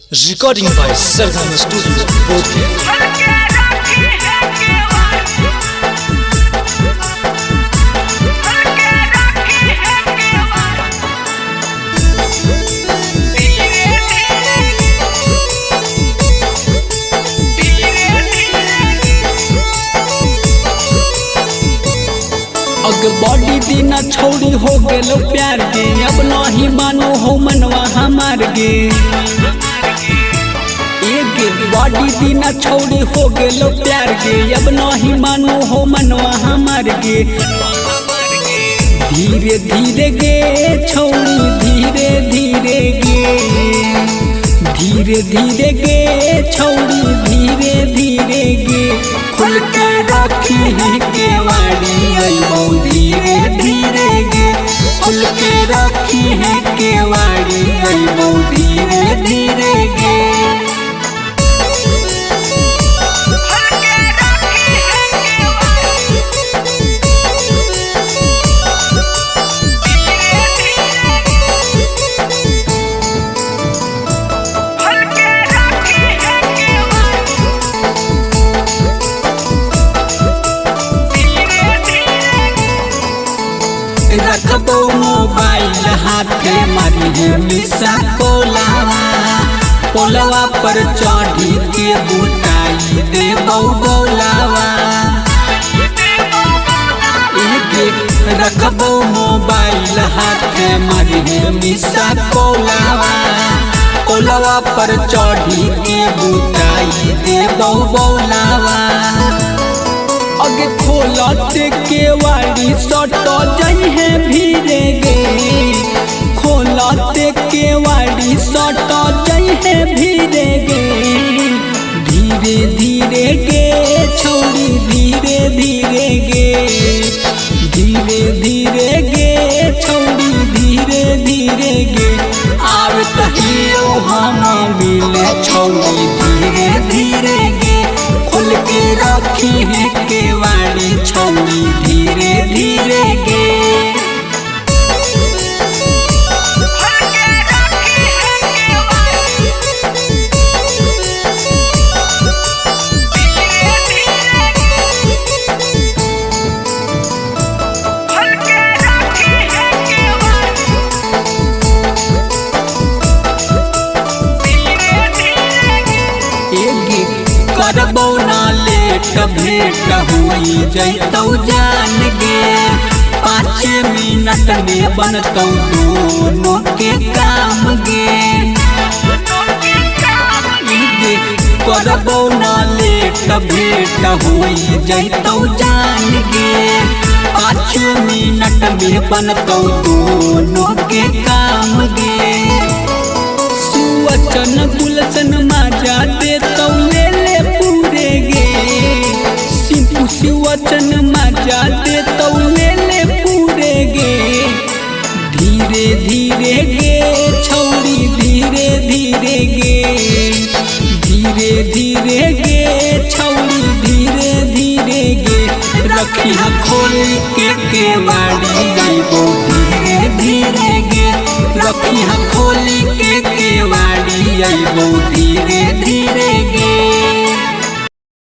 Recording by Sargama Studio, Bodh. अग body दीना छोड़ी हो गेलो प्यार के, अब नहीं मानो हो मनवा हमार गे। एक बॉडी दीना छोड़ी हो गेलो प्यार के, अब नहीं मानो हो मनवा हमार गे। धीरे धीरे गे छोड़ी धीरे धीरे गे, धीरे धीरे गे छोड़ी धीरे धीरे गे। खुल के रखी है केवाड़ी अइबो धीरे धीरे गे, खुल के रखी है केवाड़ी अइबो धीरे धीरे गे। रखबो मोबाइल हाथे मारी मिसा कोलावा, पोलवा पर चढ़ी के बुटाई दे बोलावा। रखबो मोबाइल हाथे मारी मिसा कोलावा, पोलवा पर चढ़ी के बुटाई दे बोलावा। अगे खोलत केवाड़ी सट जाई है भीरे गे, खोलत केवाड़ी सट जाई है भीरे गे। धीरे धीरे गे छौड़ी धीरे धीरे गे, धीरे धीरे गे छौड़ी धीरे धीरे गे। आब तहियो हम मिले छौड़ी धीरे धीरे गे, खुल के रखी है केवाड़ी छौड़ी धीरे धीरे गे। करबो ना लेट भेट हुई जैतौ जान गे, 5 मिनट में बनतौ दोनों के काम गे। करबो ना लेट भेट हुई जैतौ जान गे, 5 मिनट में बनतौ दोनों के काम गे। सुवचन गुलशन माजा देतौ ले ले पूरे गे, सिंपू सुवचन माजा देतौ ले ले पूरे गे। धीरे धीरे गे छौड़ी धीरे धीरे गे, धीरे धीरे गे छौड़ी धीरे धीरे गे। रखिया खोल के केवाड़ी अइबो धीरे धीरे गे, रखिया खोल के केवाड़ी अइबो धीरे धीरे गे।